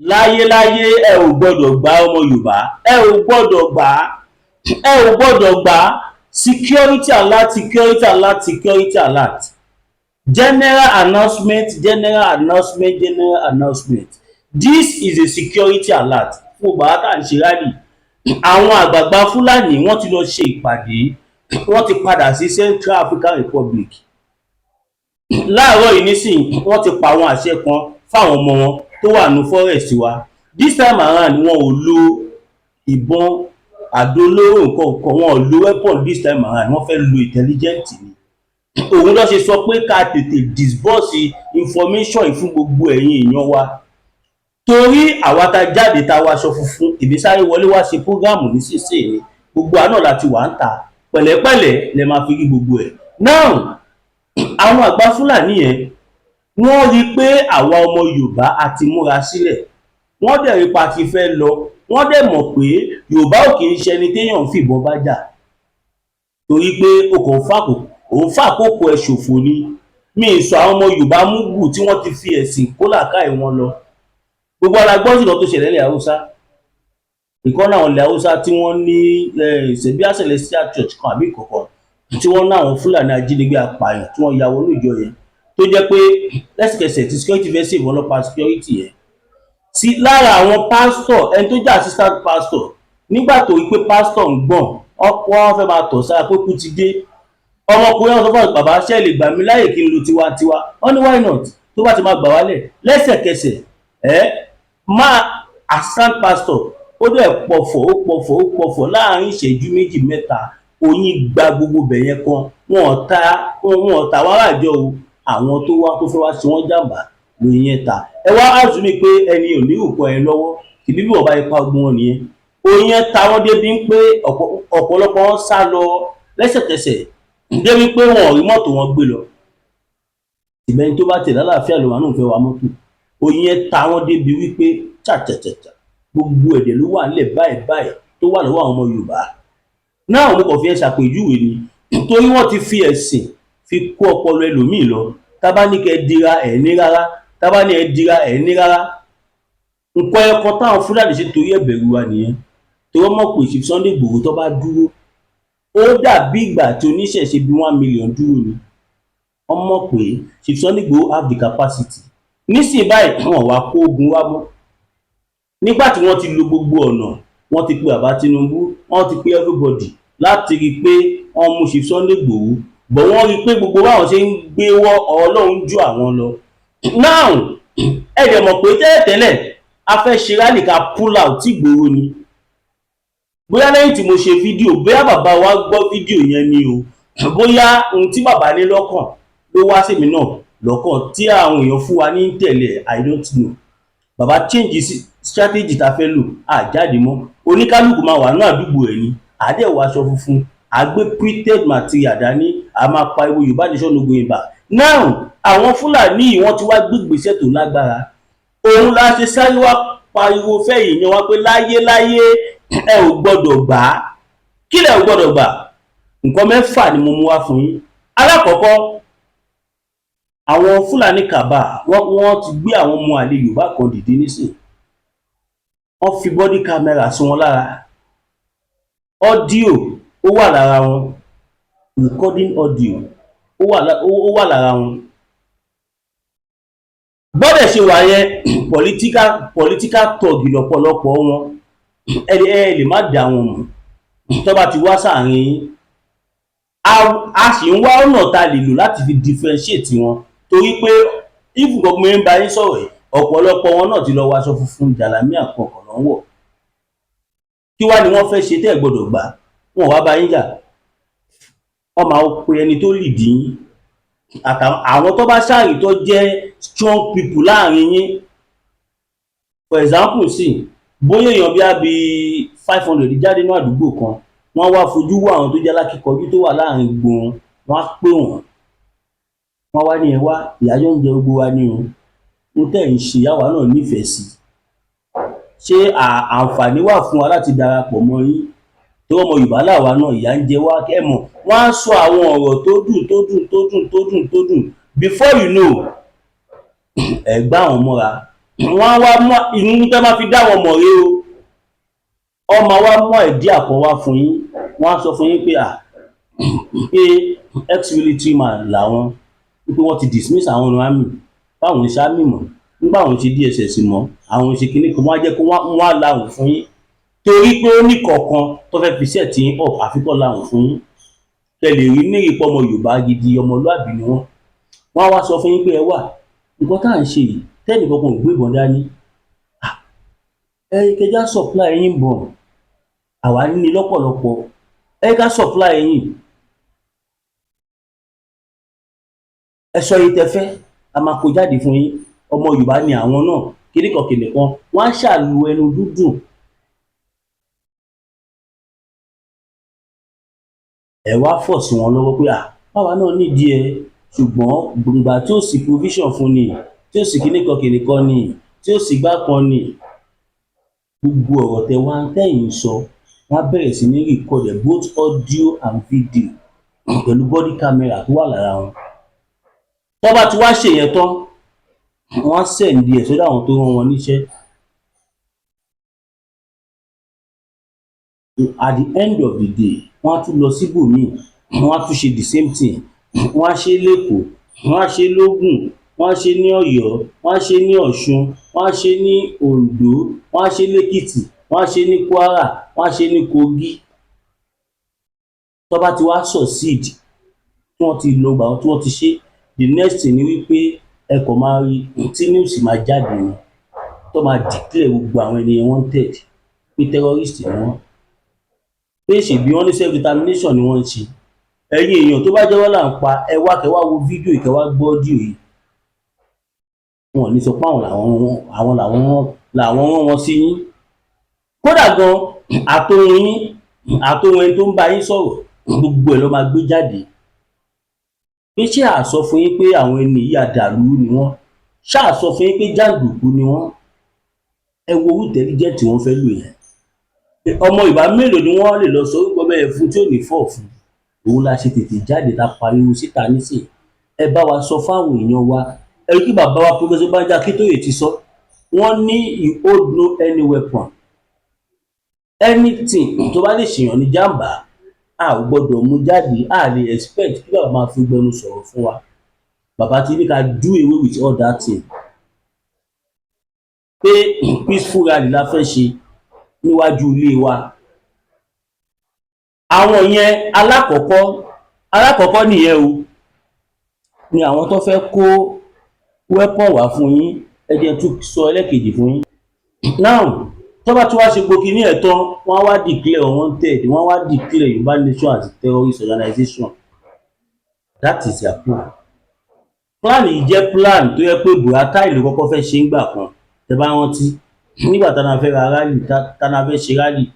Láyéláyé, ẹ ò gbọ́dọ̀ gbà. Ọmọ Yorùbá, ẹ ò gbọ́dọ̀ gbà, ẹ ò gbọ́dọ̀ gbà. Security alert, security alert, security alert! General announcement, general announcement, general announcement! This is a security alert fún gbogbo àwọn tá à ń ṣe rally. Àwọn àgbààgbà Fúlàní, wọ́n ti lọ ṣe ìpàdé, wọ́n ti padà sí Central African Republic. Láàárọ̀ yìí nísìnyí, wọ́n ti pa àwọn àṣẹ kan fáwọn ọmọ wọn tó wà ní forest wa. This time around, wọn ò lo ìbọn, àdó olóró, nǹkan kan. Wọn ò lo weapon this time around. Wọ́n fẹ́ lo intelligent ni. Òun ló ṣe sọ pé ká tètè disburse information yìí fún gbogbo ẹ̀yin èèyàn wa, torí àwa tá jáde, tá wọ aṣọ funfun. Èmi sáré wọlé wá ṣe program nísinsìnyí. Gbogbo àná láti wà ń ta. Pẹ̀lẹ́pẹ̀lẹ́ lẹ máa fi rí gbogbo ẹ̀. Now, àwọn àgbà Fúlàní yẹn, wọ́n rí i pé àwa ọmọ Yorùbá a ti múra sílẹ̀. Wọ́n dẹ̀ rí pa ti fẹ́ lọ. Wọ́n dẹ̀ mọ̀ pé Yorùbá ò kì í ṣẹni téèyàn ń fìbọn bá jà, torí pé o kò fàkó òun fàkókò ẹ̀ ṣòfò ni. Mi ì sọ àwọn ọmọ Yorùbá múgù tí wọ́n ti fi ẹ̀sìn kó làákàyè wọn lọ. Gbogbo alágbọ́n sì lọ tó ṣẹlẹ̀ ilẹ̀ Haúsá. Ìkan náà, ilẹ̀ Haúsá tí wọ́n ní ṣebí Celestial Church kan àbí kọ̀ọ̀kan, tí wọ́n ná àwọn Fúlàní ajínigbé apààyàn tí wọ́n ya wọnú ìjọ yẹn, tó jẹ́ pé lẹ́sẹ̀kẹsẹ̀ tí security fẹ́ save ọlọ́pàá, security yẹn sí lára àwọn pásítọ̀, ẹni tó jẹ́ assistant pastor, nígbà tó rí pé pásítọ̀ ń gbọ̀n, wọ́n fẹ́ máa tọ̀ sára pé kú ti dé. Ọmọkùnrin náà sọ fún bàbá, ṣe lè gbà mí láyè kí n lo tiwantiwa? Wọ́n ní why not, tó bá ti máa gbà wálẹ̀ lẹ́sẹ̀kẹsẹ̀. Ẹ máa assistant pastor, ó dẹ̀ pọ̀fọ̀, ó pọ̀fọ̀, ó pọ̀fọ̀. Láàrin ìṣẹ́jú méjì mẹ́ta, oyin gba gbogbo bẹ̀yẹn kan. Wọn ò ta, wọn ò ta wọn aráàjọ o. Àwọn tó wá tó fẹ́ wá ṣe wọ́n jàǹbá lóyin yẹn ta. Ẹ wá assume pé ẹni ò ní òkú ẹ lọ́wọ́ tìbí bí wọ́n bá ipa ogun wọn nìyẹn. Oyin yẹn ta wọ́n débi pé ọ̀pọ̀lọpọ̀ wọn sá lọ lẹ́sẹ̀kẹsẹ̀, débi pé wọn ò rí mọ́tò wọn gbé lọ. Ìbẹ́ni tó bá tẹ̀ lálàáfíà ló wà náà fẹ́ wa mọ́tò. Oyin yẹn ta wọ́n débi wípé chàchàchàchà, gbogbo ẹ̀dẹ̀ ló wà nílẹ̀ báyìí báyìí tó wà lọ́wọ́ àwọn ọmọ Yorùbá náà. Mo kàn fi ẹ ṣàpèjúwe ni, torí wọ́n ti fi ẹ̀sìn fi kó ọpọlọ ẹlòmíì lọ. Tábà ní kẹ́ dira ẹ̀ ní rárá, tábà ní ẹ dira ẹ̀ ní rárá. Nǹkan ẹ̀kọ́ táwọn Fúlàní ṣe torí ẹ̀ bẹ̀rù wa nìyẹn, torí wọ́n mọ̀ pé Chief Sunday Igboho tó bá dúró, ó dàbí ìgbà tí oníṣẹ̀ṣe bí 1 million dúró ni. Wọ́n mọ̀ pé Chief Sunday Igboho have the capacity. Nísìnyí báyìí, wọn wá kó ogun wá mọ́. Nígbà tí wọ́n ti lo gbogbo ọ̀nà, wọ́n ti pe bàbá Tinubu, wọ́n ti pe everybody láti rí i pé wọ́n mú Chief Sunday Igboho bọ̀. Wọ́n rí i pé gbogbo báwọn ṣe ń gbé wọ́ Ọlọ́run ju àwọn lọ. Now, ẹ dẹ̀ mọ̀ pé tẹ́lẹ̀tẹ́lẹ̀, a fẹ́ ṣe rally ká pull out tí Ìgbòho ni. Bóyá lẹ́yìn tí mo ṣe fídíò, bóyá bàbá wa gbọ́ fídíò yẹn ni o, bóyá ohun tí bàbá ní lọ́kàn ló wá sí mi náà lọ́kàn tí àwọn èèyàn fún wa ní tẹ̀lé, I don't know. Bàbá change strategy tá a fẹ́ lò. À jáde mọ́, oníkálukú máa wà ní àdúgbò ẹ̀ ni. Àdẹ̀wò aṣọ funfun, à gbé printed material dání, a máa pariwo "Yorùbá nation, no going back". Now, àwọn Fúlàní yìí, wọ́n ti wá gbé ìgbésẹ̀ tó lágbára. Òun la ṣe sáré wá pariwo fẹ́yìn yan wá pé láyé láyé, ẹ ò gbọ́dọ̀ gbà á. Kí lẹ ò gbọ́dọ̀ gbà? Nǹkan mẹ́fà ni mo mú wá fún yín. Alákọ̀ọ́kọ́, àwọn Fúlàní kàbà, wọ́n ti gbé àwọn ọmọ àlè Yorùbá kan dìde nísìn. Wọ́n fi body camera sí wọn lára, audio ó wà lára wọn, recording audio ó wà lára wọn. Bọ́dẹ̀ ṣe wà yẹn, political thug lọ́pọ̀lọpọ̀ wọn. Ẹ lè má dá wọn mọ̀ tó bá ti wá sáàrin yín. A sì ń wá ọ̀nà tá a lè lò láti fi differentiate wọn, torí pé if gbogbo ń bá yín sọ̀rọ̀ yìí, ọ̀pọ̀lọpọ̀ wọn náà ti lọ wọ aṣọ funfun, jàlámíà kọ̀ọ̀kan lọ́ ń wọ̀. Kí wá ni wọ́n fẹ́ ṣe tẹ́ ẹ̀ gbọ́dọ̀ gbà? Wọn wá bá yín jà, wọ́n máa pe ẹni tó lead yín àtàwọn àwọn tó bá ṣáàrí tó jẹ́ strong people láàrin yín. For example, sí bóyá èèyàn bí i bí 500 jáde ní àdúgbò kan, wọ́n wá fojú wò àwọn tó jẹ́ alákíkanjú tó wà láàrin gbogbo wọn. Wọ́n á pè wọ́n, wọ́n wá ní, "Ẹ wá, ìyà jọ ń jẹ gbogbo wa ní o. N tẹ́ ń ṣe, àwa náà nífẹ̀ẹ́ sí. Ṣé àǹfààní wà fún wa láti darapọ̀ mọ́ yín? Torí ọmọ Yorùbá làwa náà, ìyà ń jẹ wá." Ẹ mọ̀, wọ́n á sọ àwọn ọ̀rọ̀ tó dùn, tó dùn, tó dùn, tó dùn, tó dùn. Before you know, ẹ gbá àwọn mọ́ra. Wọ́n á wá mú ìlú tẹ́ máa fi dá wọn mọ̀ rí o. Ọmọ wa mú idea kan wá fún yín. Wọ́n á sọ fún yín pé à pé ex military man làwọn, wípé wọ́n ti dismiss àwọn ọ̀nà army, báwọn ń ṣe army mọ́ nígbà àwọn ṣe DSS mọ́, àwọn ṣe kinní kan. Wọ́n á jẹ́ kó wọ́n á láwùn fún yín, torí pé ó ní kọ̀ọ̀kan tó fẹ́ fi set yín up. Àfikọ́ láwùn fún yín, kẹ́ lè rí ní ìpọ́ ọmọ Yorùbá gidi, ọmọlúàbí ni wọ́n. Wọ́n á wá sọ fún yín pé ẹ wà, nǹkan tá à ń ṣe yìí, tẹ́nì kankan ò gbébọn dání, ẹ kẹjá supply yín bọ̀, àwa ní lọ́pọ̀lọpọ̀, ẹ ká supply yín. Ẹ sọ yìí tẹ fẹ́, a máa kó jáde fún yín. Ọmọ Yorùbá ni àwọn náà, kíníkan kìnìkan. Wọ́n á ṣàlù ẹnu dúdùn. Ẹ wá fọ̀ sí wọn lọ́wọ́ pé à báwa náà nídìí ẹ, ṣùgbọ́n gbòǹgbà tí ó sì provision fún ni, tí ó sì kíníkan kìnìkan ni, tí ó sì gbá kan ni. Gbogbo ọ̀rọ̀ tẹ wá tẹ́yìn sọ, wọ́n á bẹ̀rẹ̀ sí ní record ẹ̀, both audio and video, pẹ̀lú body camera tó wà lára wọn. Tó bá ti wá ṣèyẹn tán, wọ́n á send ẹ̀ sọ́dọ̀ àwọn tó rán wọn níṣẹ́. At the end of the day, wọ́n á tún lọ síbòmíì, wọ́n á tún ṣe the same thing. Wọ́n á ṣe lÉkòó, wọ́n á ṣe lÓgùn, wọ́n á ṣe ní Ọ̀yọ́, wọ́n á ṣe ní Ọ̀ṣun, wọ́n á ṣe ní Oǹdó, wọ́n á ṣe lÉkìtì, wọ́n á ṣe ní Kwara, wọ́n á ṣe ní Kogi. Tó bá ti wá succeed, tí wọ́n ti lo gbà, tí wọ́n ti ṣe, the next thing ni wípé ẹ kàn máa rí tí news máa jáde ni, tó máa declare gbogbo àwọn ènìyàn wanted, pé terrorist ni wọ́n, pé ṣèbí wọ́n ní self determination ni wọ́n ń ṣe. Ẹ̀yin èèyàn, tó bá jẹ́wọ́ là ń pa, ẹ wá kẹ́ wá wo fídíò yìí, kẹ́ wá gbọ́ audio yìí. Wọn ò ní sọ pé àwọn làwọn rán wọn sí yín. Kódà gan, àtohun yín, àtohun ẹni tó ń bá yín sọ̀rọ̀, gbogbo ẹ̀ ló máa gbé jáde pé ṣé à sọ fún yín pé àwọn ẹni yìí àdàlú ni wọ́n? Ṣáà sọ fún yín pé jàǹdùkú ni wọ́n? Ẹ wo irú intelligent tí wọ́n fẹ́ lò yẹn. Ọmọ Yorùbá mélòó ni wọ́n lè lọ sọ orúkọ bẹ́ẹ̀ fún tí ò ní fọ̀ fún? Òun la ṣe tètè jáde ta pariwo síta nísìnyí. Ẹ bá wa sọ fáwọn èèyàn wa. Ẹ rí kí bàbá wa Professor Banji Akíntóyè ti sọ, wọ́n ní you hold no any weapon, anything tó bá lè ṣèyàn ní jàǹbá, a ò gbọ́dọ̀ mú jáde. A lè expect kí bàbá máa fi gbẹnu sọ̀rọ̀ fún wa. Bàbá ti ní ká do away with all that thing, pé peaceful rally la fẹ́ ṣe níwájú ilé wa. Àwọn yẹn, alákọ̀ọ́kọ́ alákọ̀ọ́kọ́ nìyẹn o, ni àwọn tó fẹ́ kó weapon wá fún yín. Ẹ jẹ́ n tún sọ ẹlẹ́kejì fún yín. Now, tó bá tún wá ṣe gbogbo kinní ẹ̀ tán, wọ́n á wá declare wanted, wọ́n á wá declare Yorùbá Nation as a terrorist organization. That is their plan. Plan yìí jẹ́ plan tó yẹ pé Buratai ló kọ́kọ́ fẹ́ ṣe ńgbà kan. Tẹ́ bá rántí nígbà tá a fẹ́ ra rally, tá a fẹ́ ṣe rally,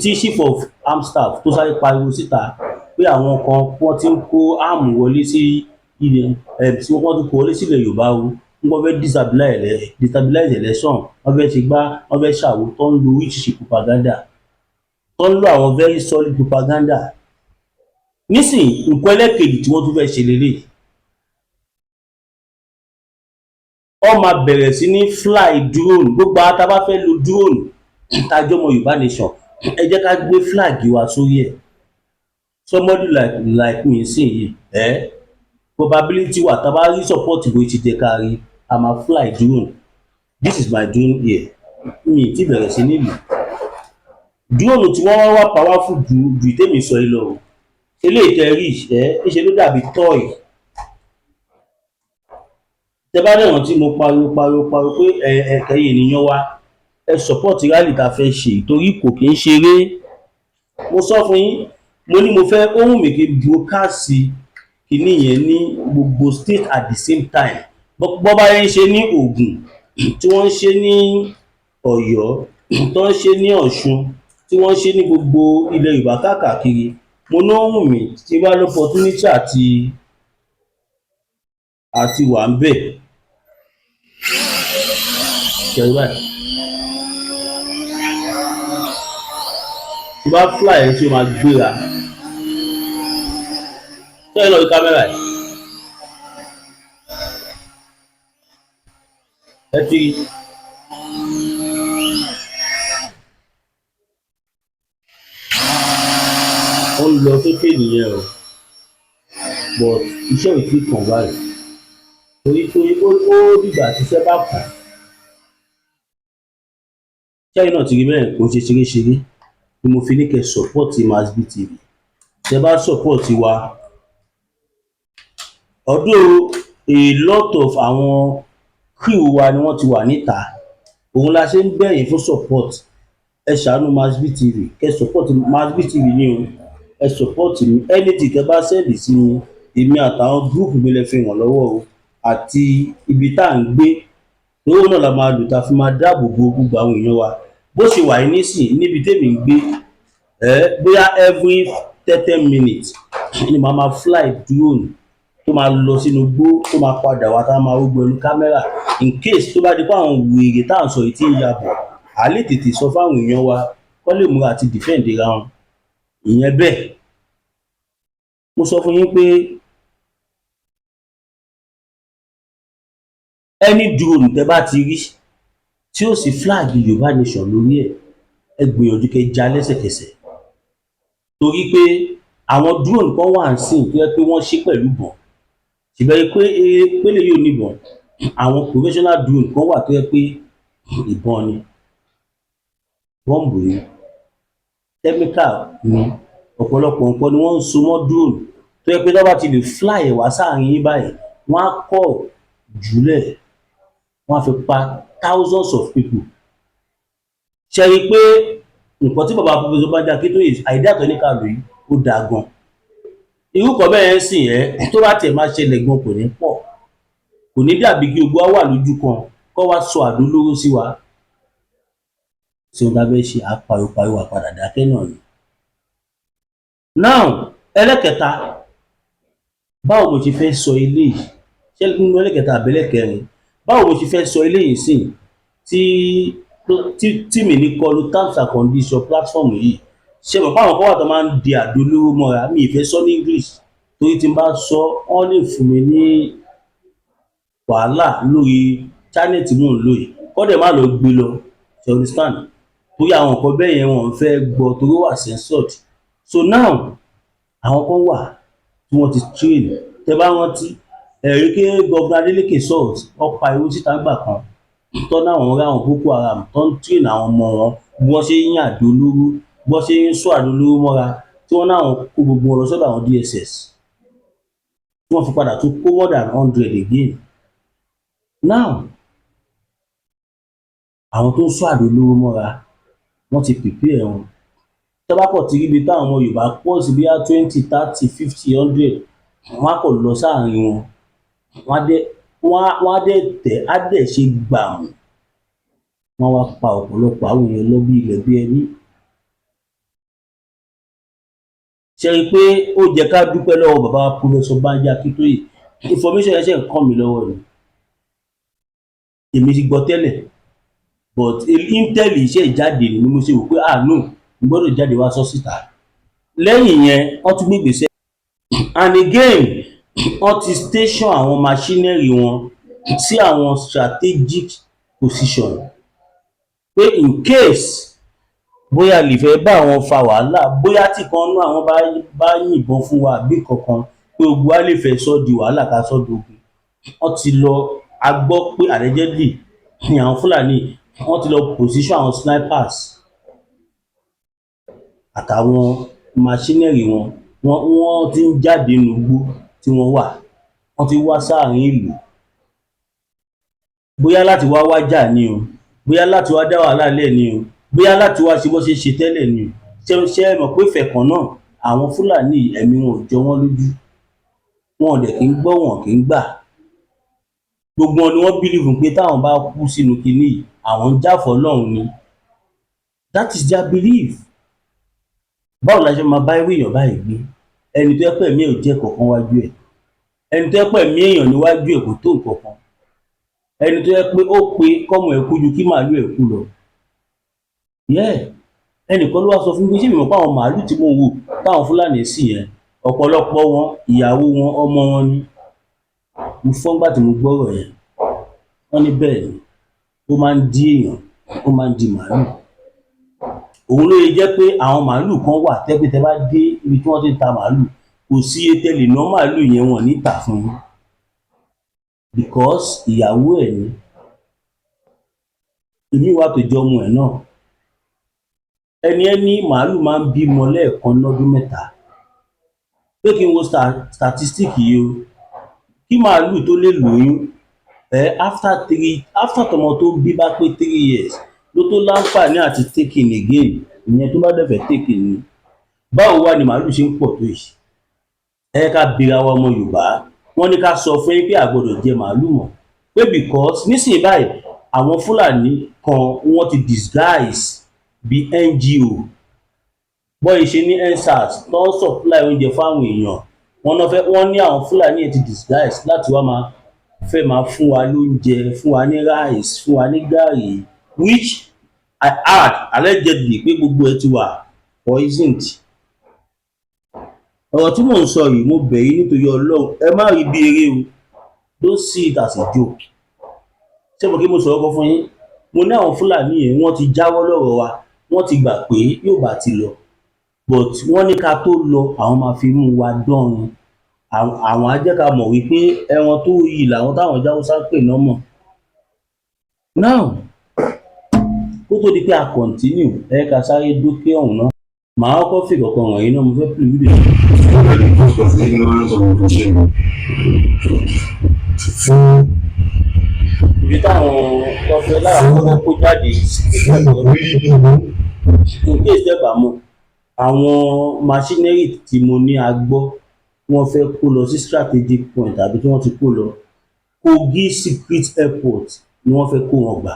tí chief of armed staff tó sáré pariwo síta pé àwọn kan wọ́n ti ń kó arm wọlé sí ilẹ̀ ẹ̀, tí wọ́n ti kó wọlé sílẹ̀ Yorùbá o, wọ́n fẹ́ destabilize election, wọ́n fẹ́ ṣe gbá, wọ́n fẹ́ ṣàwo, tó ń lo oríṣiríṣi propaganda, tó ń lo àwọn very solid propaganda. Nísìnyí, nǹkan ẹlẹ́kejì tí wọ́n tún fẹ́ ṣe lélẹ̀, wọ́n máa bẹ̀rẹ̀ sí ní fly drone. Gbogbo àwọn tá a bá fẹ́ lo drone, tá a jẹ́ ọmọ Yorùbá nation, ẹ jẹ́ ká gbé flag wa sórí ẹ̀. Somebody like me nísìnyí, ẹ probability wà, tá a bá rí support bó ti jẹ́ ká rí, a máa fly drone. This is my drone here. Mi ì tí bẹ̀rẹ̀ sí ní lò drone tí wọ́n wá powerful ju ju ìtẹ́mi sọ yìí lọ o. Eléyìí tẹ́ rí ẹ, ńṣe ló dàbí toy. Tẹ́ bá dẹ̀ rántí, mo pariwo pariwo pariwo pé ẹ ẹ̀yin ènìyàn wa, ẹ support rally tá a fẹ́ ṣe, torí kò kí ń ṣeré. Mo sọ fún yín, mo ní mo fẹ́, ó wù mí kí n broadcast kinní yẹn ní gbogbo state at the same time, bọ́ bá yẹn ń ṣe ní Ògùn, tí wọ́n ń ṣe ní Ọ̀yọ́, tó ń ṣe ní Ọ̀ṣun, tí wọ́n ń ṣe ní gbogbo ilẹ̀ Yorùbá káàkiri. Mo ní ó wù mí tí bá ní opportunity àti wà ń bẹ̀. Ṣe rí báyìí, tí bá fly ẹ̀, tí ó máa gbéra. Ṣé ẹ lọ rí kámẹ́rà yìí? Ẹ ti rí Lọ sókè nìyẹn o, but iṣẹ́ ò tí kàn báyìí torí pé ó dìgbà tíṣẹ́ bá kàn. Ṣẹ́yìn náà ti rí bẹ́ẹ̀, kò ṣe ṣeréṣeré ni mo fi ní kẹ́ support Masbi TV. Tẹ́ bá support wa, although a lot of àwọn crew wa ni wọ́n ti wà níta, òun la ṣe ń bẹ̀ yín fún support. Ẹ ṣàánú Masbi TV, kẹ́ support Masbi TV ní o. Ẹ support mi. Anything tẹ́ bá send sí mi, èmi àtàwọn group mi lè fi ràn lọ́wọ́ o, àti ibi tá à ń gbé owó náà la máa lò tá a fi máa dáàbò bo gbogbo àwọn èèyàn wa. Bó ṣe wà yìí nísìn, níbi tèmi ń gbé ẹ, bóyá every 30 minutes ni màá máa fly drone tó máa lọ sínú igbó, tó máa padà wá, tá a máa gbogbo ẹnu camera, in case tó bá di pé àwọn wèrè tá à ń sọ yìí tí ń ya bọ̀, à lè tètè sọ fáwọn èèyàn wa kó lè múra àti defend ra wọn. Ìyẹn bẹ́ẹ̀. Mo sọ fún yín pé any drone tẹ́ bá ti rí tí ó sì flag Yorùbá Nation lórí ẹ̀, ẹ gbìyànjú kẹ́ já lẹ́sẹ̀kẹsẹ̀, torí pé àwọn drone kan wà ń sìn tó yẹ pé wọ́n ṣe pẹ̀lú ìbọn ṣùgbọ́n pé pélé yóò níbọn. Àwọn professional drone kan wà tó yẹ pé ìbọn ni, bọ́ǹbù ni, chemical ni, ọ̀pọ̀lọpọ̀ nǹkan ni wọ́n ń so mọ́ drone tó yẹ pé tó bá ti lè fly ẹ̀ wá sáàrin yín báyìí, wọ́n á kọ̀ jùlẹ̀, wọ́n á fi pa thousands of people. Ṣe rí i pé nǹkan tí bàbá Professor Banji Akíntóyè, idea tó ní ká lò yìí, ó dáa gan. Irú kan bẹ́ẹ̀ ń sìn ẹ́, tó bá tiẹ̀ máa ṣẹlẹ̀ gan, kò ní pọ̀, kò ní dàbí kí gbogbo wa wà lójú kan kó wá sọ àdó olóró sí wa. Ṣé ohun tá a fẹ́ ṣe, à pariwo pariwo, àpadà dákẹ́ náà ni. Now, ẹlẹ́kẹta, báwo mo ṣe fẹ́ sọ eléyìí? Ṣé nínú ẹlẹ́kẹta àbí ẹlẹ́kẹrin? Báwo mo ṣe fẹ́ sọ eléyìí sìn tí mi ní kọlu terms and condition platform yìí? Ṣe mọ̀ pé àwọn kan wà tó máa ń di àdó olóró mọ́ra? Mi ì fẹ́ sọ ní English torí tí n bá sọ, wọ́n lè fún mi ní wàhálà lórí channel tí mò ń lò yìí, kọ́ dẹ̀ má lọ gbé lọ. You understand? Torí àwọn nǹkan bẹ́ẹ̀ yẹn, wọ́n fẹ́ gbọ́ torí ó wà censored. So now, àwọn kan wà tí wọ́n ti train. Tẹ́ bá rántí, ẹ̀rí pé Governor Adeleke sọ̀rọ̀, wọ́n pariwo síta gbà kan tọ́nà àwọn ará àwọn Boko Haram tó ń train àwọn ọmọ wọn, bí wọ́n ṣe ń yín àdó olóró, bí wọ́n ṣe ń sọ àdó olóró mọ́ra, tí wọ́n náà kó gbogbo wọn lọ sọ́dọ̀ àwọn DSS, tí wọ́n fi padà tún kó more than 100 again. Now, àwọn tó ń sọ àdó olóró mọ́ra, wọ́n ti prepare wọn. Tẹ́ bá kàn ti ríbi táwọn ọmọ Yorùbá pọ̀ sí, bóyá 20, 30, 50, 100, wọ́n á kàn lọ sáàrin wọn, wọ́n á dẹ̀ tẹ̀, á dẹ̀ ṣe gbàmù, wọ́n á wá pa ọ̀pọ̀lọpọ̀ àwọn èèyàn lọ bí ilẹ̀ bí ẹní. Ṣe rí i pé ó jẹ́ ká dúpẹ́ lọ́wọ́ bàbá Professor Banji Akíntóyè? Information yẹn ṣe ń kàn mí lọ́wọ́ ni. Èmi ti gbọ́ tẹ́lẹ̀, but intel iṣẹ́ ìjáde ni mo ṣe wò pé, ah no, mo gbọ́dọ̀ jáde wá sọ síta. Lẹ́yìn yẹn, wọ́n tún gbé ìgbésẹ̀, and again, wọ́n ti station àwọn machinery wọn sí àwọn strategic position pé in case bóyá lè fẹ́ bá àwọn fa wàhálà, bóyá tí kan nú àwọn bá yìnbọn fún wa àbí kankan, pé gbogbo wa lè fẹ́ sọ di wàhálà, ká sọ dogun. Wọ́n ti lọ, a gbọ́ pé allegedly ni àwọn Fúlàní, wọ́n ti lọ position àwọn snipers àtàwọn machinery wọn. Wọ́n ti ń jáde nínú igbó tí wọ́n wà, wọ́n ti wá sáàrin ìlú, bóyá láti wá wájà ni o, bóyá láti wá dá wàhálà lẹ̀ ni o, bóyá láti wá ṣe bó ṣe ṣe tẹ́lẹ̀ ni o. Ṣé ẹ mọ̀ pé fẹ̀kàn náà, àwọn Fúlàní, ẹ̀mí wọn ò jọ wọ́n lójú, wọn ò dẹ̀ kí ń gbọ́, wọn kì í gbà. Gbogbo wọn ni wọ́n believe pé táwọn bá kú sínú kinní yìí, àwọn ń jà fọ́lọ́run ni. That is their belief. Báwo la ṣe máa bá irú èèyàn báyìí gbé? Ẹni tó yẹ pé ẹ̀mí ẹ̀ ò jẹ́ kankan wájú ẹ̀, ẹni tó yẹ pé ẹ̀mí èèyàn níwájú ẹ̀ kò tó nǹkan kan, ẹni tó yẹ pé ó pe kọ́mọ ẹ̀ kú ju kí màálù ẹ̀ kú lọ. Yeah, ẹnìkan ló wá sọ fún mi pé, ṣé mi mọ̀ pé àwọn màálù tí mò ń wò táwọn Fúlàní sì yẹn, ọ̀pọ̀lọpọ̀ wọn, ìyàwó wọn, ọmọ wọn ni? Mo fọ́ ńgbà tí mo gbọ́rọ̀ yẹn. Wọ́n ní bẹ́ẹ̀ ni, ó máa ń dí èèyàn, ó máa ń di màálù. Òun ló yẹ jẹ́ pé àwọn màálù kan wà tẹ́pẹ́ tẹ́ bá dé ibi tí wọ́n ti ń ta màálù, kò sí iye tẹ́lẹ̀ ná màálù yẹn, wọ́n ní tà fún yín, because ìyàwó ẹ̀ ni. Ìmíì wà tó jẹ́ ọmọ ẹ̀ náà. Ẹni ẹ ní màálù máa ń bímọ lẹ́ẹ̀kan lọ́dún 3. Pé kí n wo statistic yìí o, kí màálù tó lè lóyún ẹ, after tọmọ tó bí bá pé 3 years ló tó láǹfààní àti take in again. Ìyẹn tó bá dẹ̀ fẹ́ take in ni. Báwo wá ni màálù ṣe ń pọ̀ tó yìí? Ẹ jẹ́ ká bira wa, ọmọ Yorùbá. Wọ́n ní ká sọ fún yín pé a gbọ́dọ̀ jẹ màálù mọ́, pé because nísìnyí báyìí, àwọn Fúlàní kan, wọ́n ti disguise bí NGO bọ́ọ̀ ṣe ní EndSARS tó ń supply oúnjẹ fáwọn èèyàn. Wọ́n náà fẹ́, wọ́n ní àwọn Fúlàní yẹn ti disguise láti wá máa fẹ́ máa fún wa lóúnjẹ, fún wa ní rice, fún wa ní gààrí, which I add allegedly pé gbogbo ẹ ti wà poisoned. Ọ̀rọ̀ tí mò ń sọ yìí, mo bẹ̀ yín nítorí Ọlọ́run, ẹ má rí bí eré o. Don't see it as a joke. Ṣé mo kí mo sọ̀rọ̀ kan fún yín? Mo ní àwọn Fúlàní yẹn, wọ́n ti jáwọ́ lọ́rọ̀ wa, wọ́n ti gbà pé Yorùbá ti lọ, but wọ́n ní ká tó lọ, àwọn máa fi mú wa dánrin. Àwọn á jẹ́ ká mọ̀ wípé ẹran tó yìí làwọn táwọn jáwúsá ń pè nọ́mọ̀. Now, kó tó di pé a continue, ẹ jẹ́ ká sáré dókè ọ̀hún ná. Màá kọ́kọ́ fi kọ̀ọ̀kan wọ̀nyí náà, mo fẹ́ play video. Over the cost of ignorance of opportunity. Fún Ibi táwọn tọ́fẹ́ lára kọ́kọ́ kó jáde fún greedy people. In case tẹ́ bá mọ̀, àwọn machinery tí mo ní a gbọ́ wọ́n fẹ́ kó lọ sí strategic point àbí tí wọ́n ti kó lọ, Kogi secret airport ni wọ́n fẹ́ kó wọn gbà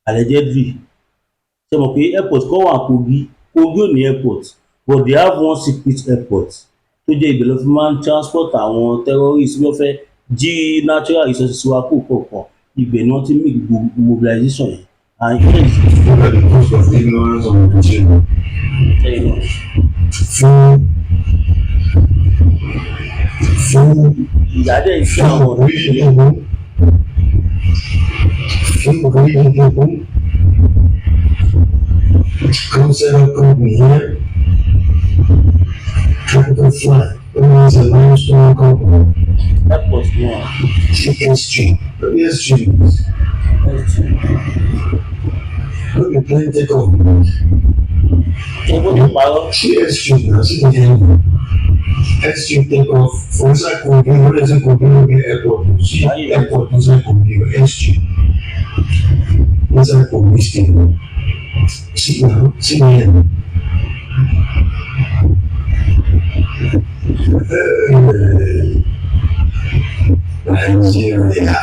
allegedly. Ṣe mọ̀ pé airport kan wà Kogi? Kogi ò ní airport, but they have one secret airport tó jẹ́ ibẹ̀ ló fi máa ń transport àwọn terrorists bí wọ́n fẹ́ jí natural resources wa kó kọ̀ọ̀kan. Ibẹ̀ ni wọ́n ti make gbogbo mobilization yẹn and yes. Over the cost of ignorance of opportunity. Fún fún Ìyá dẹ̀ ń ṣe fún àwọn greedy people. Fún greedy people. Come set up company here. Tropical Flight. That means a limestone company. Airport wọn. TSG. What is SG? Look at plane take off. Ṣé bó ti parọ́? TSG now, see the end. SG take off for inside Kogi. What is it? Kogi no get airport. See airport inside Kogi. SG. Inside Kogi State. See now, see the end. Nigeria.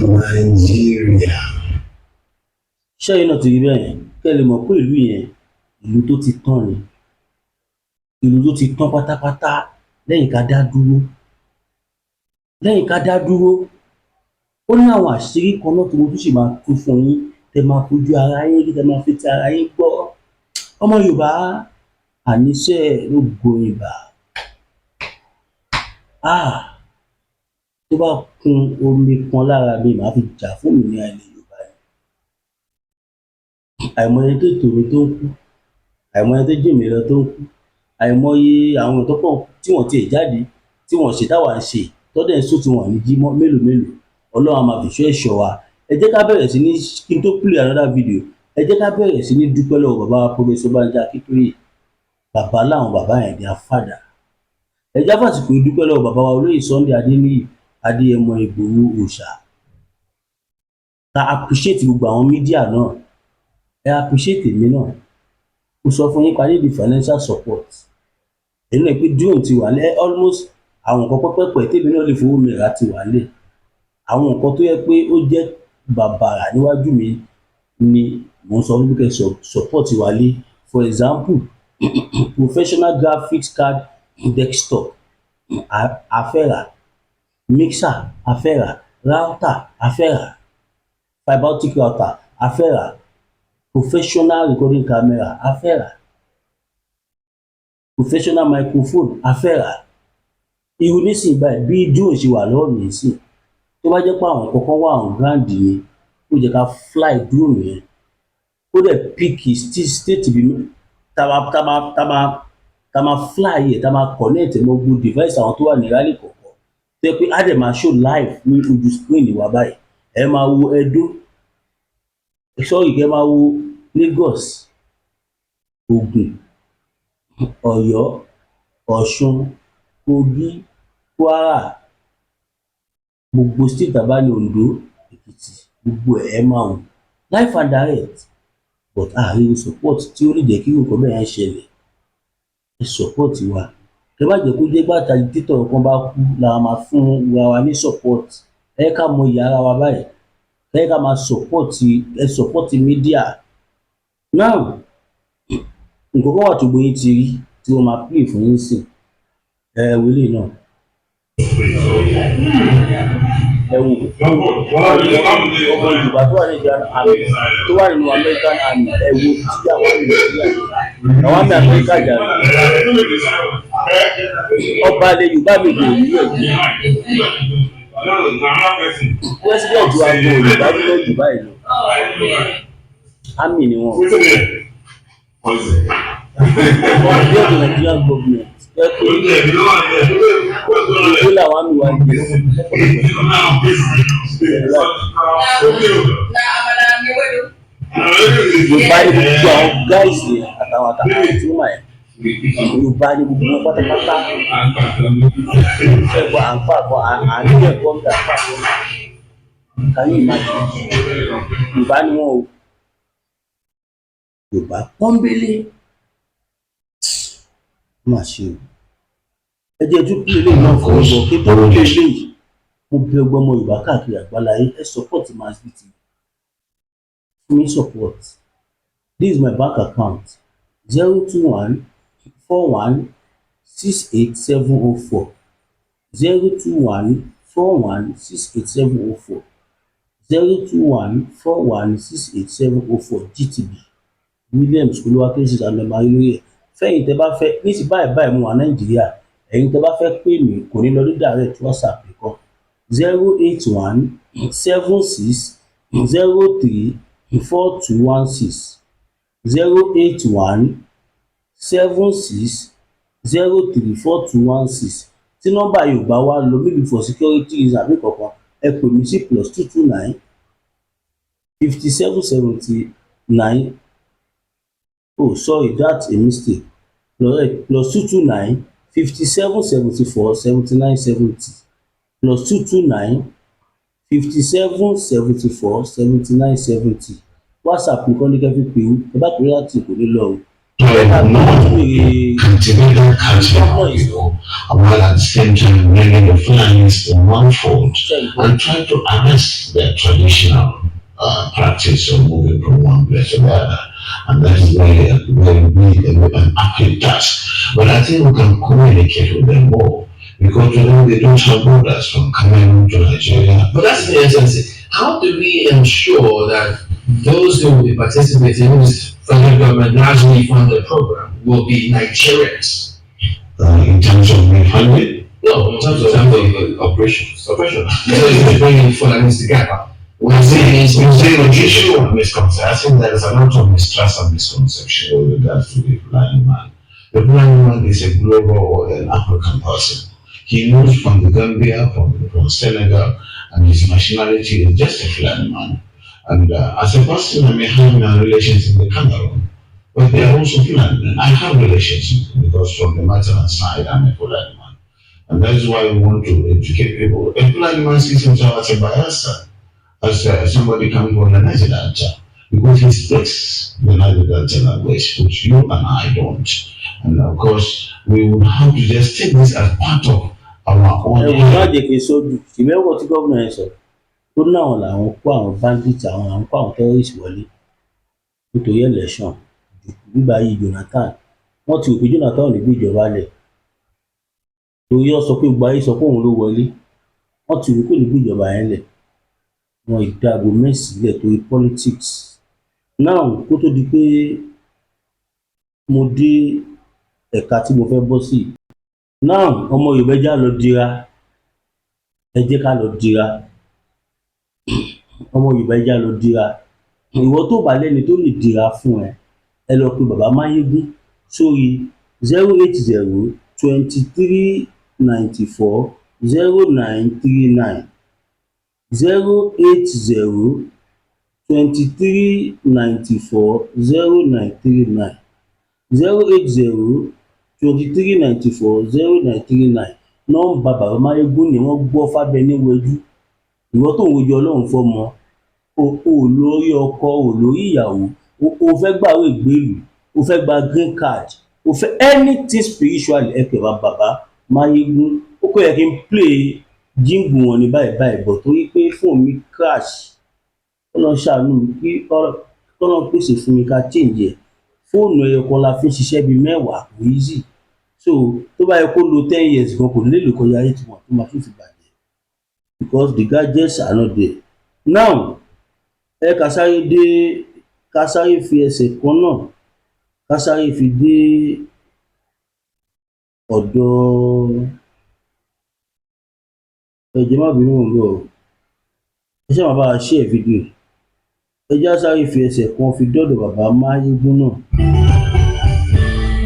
Nigeria. Ṣẹ́yìn náà ti rí bẹ́ẹ̀ yẹn, kẹ́ ẹ lè mọ̀ pé ìlú yẹn, ìlú tó ti tán ni, ìlú tó ti tán pátápátá. Lẹ́yìn ká dá dúró, lẹ́yìn ká dá dúró, ó ní àwọn àṣírí kan náà tí mo tún sì máa tú fún yín, tẹ́ máa fojú ara yín rí, tẹ́ máa fi ti ara yín gbọ́. Ọmọ Yorùbá, àníṣe ló gorin ibà. Ah, tó bá kun omi kan lára mi, màá fi jà fún òmìnira ilẹ̀ Yorùbá ni. Àìmọye tó tò mí tó ń kú, àìmọye tó jù mí lọ tó ń kú, àìmọye àwọn tó pọ̀ tí wọ́n tiẹ̀ jáde, tí wọ́n ṣe táwa ń ṣe, tó dẹ̀ ń sùn tí wọ́n ní jí mọ́. Mélòó mélòó? Ọlọ́run á máa fìṣọ́ ẹ̀ṣọ́ wa. Ẹ jẹ́ ká bẹ̀rẹ̀ sí ní, kí n tó play another video, ẹ jẹ́ ká bẹ̀rẹ̀ sí ní dúpẹ́ lọ́wọ́ bàbá wa, Professor Banji Akíntóyè. Bàbá láwọn bàbá yẹn di afádà. Ẹ jẹ́ fàsìkò yìí dúpẹ́ lọ́wọ́ bàbá wa, olóyè Sunday Adéníyì Adéyẹmọ Ìgbòho Òòṣà. Ká appreciate gbogbo àwọn media náà. Ẹ appreciate èmi náà. Mo sọ fún yín pa need financial support. Èyí náà pé drone ti wà lẹ́, almost àwọn nǹkan pẹ́pẹ́pẹ́ tèmi náà lè fowó mi rà ti wà lẹ̀. Àwọn nǹkan tó yẹ pé ó jẹ́ bàbàrà níwájú mi ni mò ń sọ fún kẹ́ support wa lé. For example, professional graphics card, desktop a fẹ́ rà, mixer a fẹ́ rà, router a fẹ́ rà, fibre optic router a fẹ́ rà, professional recording camera a fẹ́ rà, professional microphone a fẹ́ rà. Irú nísìnyí báyìí, bí drone ṣe wà lọ́wọ́ mi nísìnyí, tó bá jẹ́ pé àwọn nǹkan kan wà on ground ni, ó jẹ́ ká fly drone yẹn. Kó dẹ̀ pick state bí tá máa fly ẹ̀, tá máa connect mọ́ gbogbo device àwọn tó wà ní rally kọ̀ọ̀kan, tó jẹ́ pé á dẹ̀ máa show live ní ojú screen wa báyìí. Ẹ máa wo Edo, sorry, kẹ́ máa wo Lagos, Ògùn, Ọ̀yọ́, Ọ̀ṣun, Kogi, Kwara, gbogbo state tá a bá ní, Oǹdó, Èkìtì, gbogbo ẹ̀, ẹ máa wò live and direct. But a rí support tí ó lè jẹ́ kí nǹkan bẹ́ẹ̀ yẹn ṣẹlẹ̀. Ẹ support wa. Ẹ má jẹ́ kó jẹ́ pé agitator kan bá kú la máa fún ra wa ní support. Ẹ jẹ́ ká mọ iyì ara wa báyìí. Ẹ jẹ́ ká máa support. Ẹ support media now. Nǹkan kan wà tó gbóyin ti rí tí wọ́n máa play fún yín sìn. Ẹ wo eléyìí náà. Ẹ wo ọmọ Yorùbá tó wà ní Nigerian army, tó wà nínú American army. Ẹ wo tí àwọn army Nàìjíríà, àwọn army Amẹ́ríkà jà. Ọba ilẹ̀ Yorùbá mi kò rí ẹ̀ jẹ́ president wa gan Yorùbá nínú jù báyìí lọ. Army ni wọn bí ọ̀dọ̀ Nigerian government ẹ pé ìwé làwọn army wa ń gbé. Yorùbá ní gbogbo àwọn guys yẹn àtàwọn àti wọn yẹn. Yorùbá ní gbogbo wọn pátápátá. Ẹ̀gbọ́n à ń pa àkọ́ à ń ní ẹ̀kọ́ ń bẹ àpá àkọ́. Can you imagine? Yorùbá ni wọn o, Yorùbá pọ́nbélé. Má ṣe o. Ẹ jẹ́ tún pín eléyìí náà fún ọgbọ̀n kí tó pín eléyìí. Mo bẹ̀ gbogbo ọmọ Yorùbá káàkiri àgbáláyé, ẹ support Masbi TV. Fún mi support. This is my bank account: 0214168704, 0214168704, 0214168704, GTB, Williams Olúwatóyìn Ànàmọ́ lórí ẹ̀. Fẹ́yìn tẹ́ bá fẹ́ nísìnyí báyìí báyìí, mo wà Nàìjíríà. Ẹ̀yin tẹ́ bá fẹ́ pè mí, kò ní lọ ní direct, WhatsApp nìkan: 08176034216, 08176034216. Tí nọ́mbà yìí ò bá wá lọ, maybe for security reason àbí kankan, ẹ pè mí sí +229 5779. Oh sorry, that's a mistake. +229 57 74 79 70, +229 57 74 79 70. WhatsApp nìkan ní kẹ́ fi pè ó. Ẹ bá pè é láti kò ní lọ o. Cultivate that culture of people, while at the same time bringing the Fulanis in one fold and trying to arrest their traditional practice of moving from one place to the other. And that is very, very big and an uphill task. But I think we can communicate with them more because to them they don't have borders from Cameroon to Nigeria. But that's the essence. How do we ensure that those who will be participating in this federal government largely funded program will be Nigerians? In terms of refunding, No, in terms of operations. Operation. So you're bringing Fulanis together. We're saying You see, the issue of misconception, I think there is a lot of mistrust and misconception with regards to the Fulani man. The Fulani man is a global or an African person. He moves from the Gambia, from Senegal, and his nationality is just a Fulani man. And as a person, I may have my relations in the Cameroon, but they are also Fulani men. I have relations because from the maternal side, I'm a Fulani man. And that is why we want to educate people. A Fulani man sees himself as a Bayelsa, as somebody coming from the Niger Delta, because he speaks the Niger Delta language, which you and I don't. And of course, we would have to just take this as part of our own. Ẹ wò má jẹ́ kí n sójú ìmẹ́wọ̀ tí gómìnà yẹn sọ tó ní àwọn làwọn kó àwọn bandits, àwọn làwọn kó àwọn terrorists wọlé nítorí election nígbà yìí Jonathan. Wọ́n ti rò pé Jonathan ò ní gbé ìjọba lẹ̀ torí ó sọ pé gbogbo ayé sọ pé òun ló wọlé. Wọ́n ti rò pé kò ní gbé ìjọba yẹn lẹ̀. Wọn ìdáàbò mẹ́sì sílẹ̀ torí politics now. Kó tó di pé mo dé ẹ̀ka tí mo fẹ́ bọ́ sí now, ọmọ Yorùbá, ẹ jẹ́ á lọ dira. Ẹ jẹ́ ká lọ dira. Ọmọ Yorùbá, ẹ jẹ́ á lọ dira. Ìwọ tó bá lẹ́ni tó lè dira fún ẹ, ẹ lọ pe Bàbá Máyégún sórí 08023940939, 08023940939, 08023940939. Nọ́mbà Bàbá Máyégún ni wọ́n gbọ́ fábẹ́ni wẹjú. Ìwọ tó ń wojú Ọlọ́run fọ́mọ, o ò lórí ọkọ, o lórí ìyàwó, o fẹ́ gbàwé ìgbélùú, o fẹ́ gba green card, o fẹ́ anything spiritually, ẹ pè wá Bàbá Máyégún. Ó kọ́ yẹ kí n play jingle wọn ní báyìí báyìí bọ̀, torí pé fóònù mi crash. Ọlọ́run ṣàánú mi, kí Ọlọ́run pèsè fún mi ká change ẹ̀. Fóònù ẹyọ kan la fi ń ṣiṣẹ́ bíi 10, kò easy. So tó bá yẹ kó lo 10 years gan, kò ní lè lò kọjá 8 months tó máa tún fi bàjẹ́, because the gadgets are not there now. Ẹ ká sáré dé, ká sáré fi ẹsẹ̀ kan náà, ká sáré fi dé ọ̀dọ̀. Ẹ jọ̀ọ́, má bínú, mò ń bọ̀ o. Ẹ ṣáà máa bá wa share fídíò. Ẹ jẹ́ á sáré fi ẹsẹ̀ kan fi dọ́dọ̀ Bàbá Máyégún náà.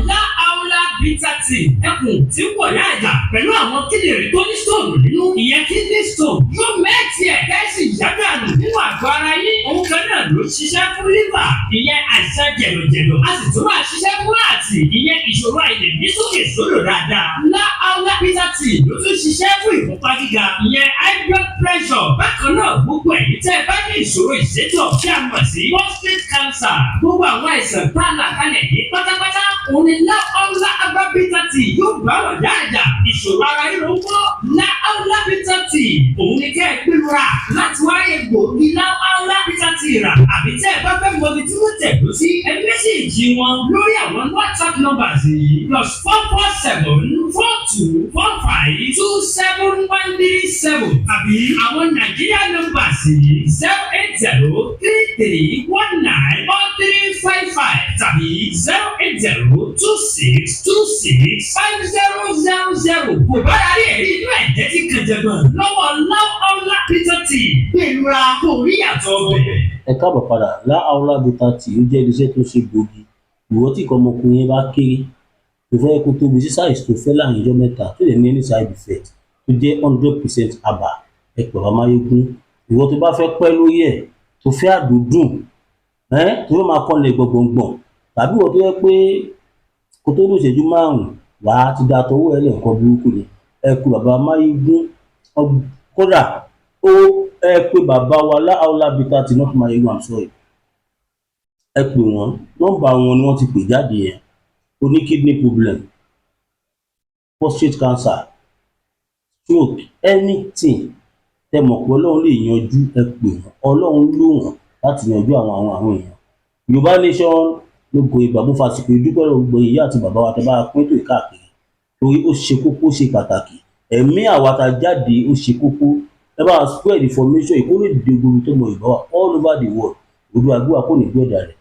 Láàúlá Bitter Tea, ẹkùn tí ń wọ̀ yá àjà pẹ̀lú àwọn kíndìnrín tó ní stone nínú, ìyẹn kidney stone, yóò mẹ́ẹ̀tì ẹ̀ kẹ́sì yádànù nínú àgọ́ ara yín. Òun kan náà ló ṣiṣẹ́ fún liver, ìyẹn àìsàn jẹ̀dọ̀jẹ̀dọ̀, a sì tún máa ṣiṣẹ́ fún àti ìyẹn ìṣòro àìlèmí sókè sódò dáadáa. Láàúlá Bitter Tea ló tún ṣiṣẹ́ fún ìfúnpá gíga, ìyẹn high blood pressure. Bákan náà, gbogbo ẹ̀yin tẹ́ ẹ bá ní ìṣòro ìsétọ̀ tí a mọ̀ sí prostate cancer, gbogbo àwọn àìsàn tá a là kalẹ̀ yìí pátápátá, òun ni Láàúlá Herbal Bitter Tea yóò bá wà dáadáa. Ìṣòro ara ríro ń kọ́, Láàúlá Bitter Tea òun ni kẹ́ ẹ gbẹlura láti wá egbòogi Láàúlá Bitter Tea rà, àbí tẹ́ ẹ bá fẹ́ mọ ibi tí wọ́n tẹ̀dó sí, ẹ message wọn lórí àwọn WhatsApp numbers yìí: +447424527137, tàbí àwọn Nàìjíríà numbers yìí: 08033194355 tàbí 08026265000. Kò bára rí ẹ̀rí inú ẹ̀jẹ̀ tí kan jẹ̀gbọ̀n lọ́wọ́ Láọ́lá Bitter Tea, gbẹ̀lura kò rí àtọ̀ ọbẹ̀. Ẹ káàbọ̀ padà. Láàúlá Bitter Tea, ó jẹ́ iléeṣẹ́ tó ṣe gbòógì. Ìwọ tí nǹkan ọmọkùnrin yẹn bá kéré, tó fẹ́ kó tóbi sí size tó fẹ́ láàrin ọjọ́ 3, tó lè ní any side effect, tó jẹ́ 100% herbal, ẹ pè Bàbá Máyégún. Ìwọ tó bá fẹ́ pẹ́ lórí ẹ̀, tó fẹ́ àdúdùn ẹ́, tó fẹ́ máa kọ́lẹ̀ gbọ̀ngbọ̀ngbọ̀n, tàbí ìwọ tó jẹ́ pé kó tó lò ìṣẹ́jú 5 wàá ti da tọwọ́ ẹ lẹ̀, nǹkan burúkú ni, ẹ pè Bàbá Máyégún. Kódà ó, ẹ pè bàbá wa Láàúlá Bitter Tea, not Máyégún, I'm sorry. Ẹ pè wọ́n, nọ́mbà wọn ni wọ́n ti pè jáde yẹn. O ní kidney problem, prostate cancer, stroke, anything tẹ́ mọ̀ pé Ọlọ́run lè yanjú, ẹ pè wọ́n. Ọlọ́run lò wọ́n láti yanjú àwọn èèyàn. Yorùbá nation ló go ìgbà. Mo fàsìkò yìí dúpẹ́ lọ́wọ́ gbogbo ìyá àti bàbá wa tẹ́ bá wa pín ètò yìí káàkiri, torí ó ṣe kókó, ó ṣe pàtàkì. Ẹ̀mí àwa tá a jáde, ó ṣe kókó. Ẹ bá wa spread information yìí kó lè dé gbogbo tó mọ Yorùbá wa all over the world. Oòduà gbé wa, kò ní gbé ọ̀dàlẹ̀.